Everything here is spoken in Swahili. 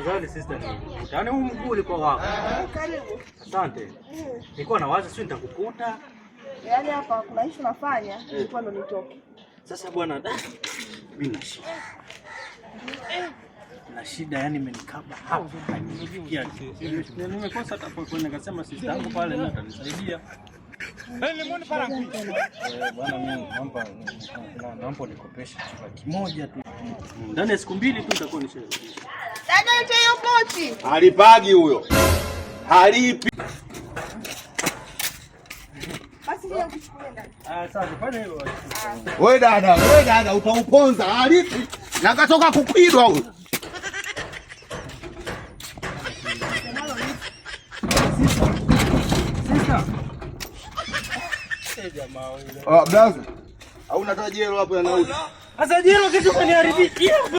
Afadhali sister ni. Yaani huu mguu ulikuwa wako. Karibu. Asante. Nilikuwa nawaza sio nitakukuta. Yaani hapa kuna issue nafanya, nilikuwa ndo nitoke. Sasa bwana, da. Mimi na shida. Na shida yani imenikaba hapa. Nimekosa hata kwa kwenda, nikasema sister yangu pale ndio atanisaidia. Bwana mimi naomba unikopeshe 100,000 tu. Ndani ya siku 2 tu nitakuwa nisharudisha. Dada, leta hiyo pochi. Halipagi huyo. Halipi. Basi ndio kuchukulia ndani. Ah, asante. Fanya hivyo. We dada utauponza halipi. Na katoka kupidwa huyo. Sister. Eh, jamaa wewe. Ah, blaza. Au unatoa jelo hapo ya nauli. Sasa jelo kitu kaniharibikia.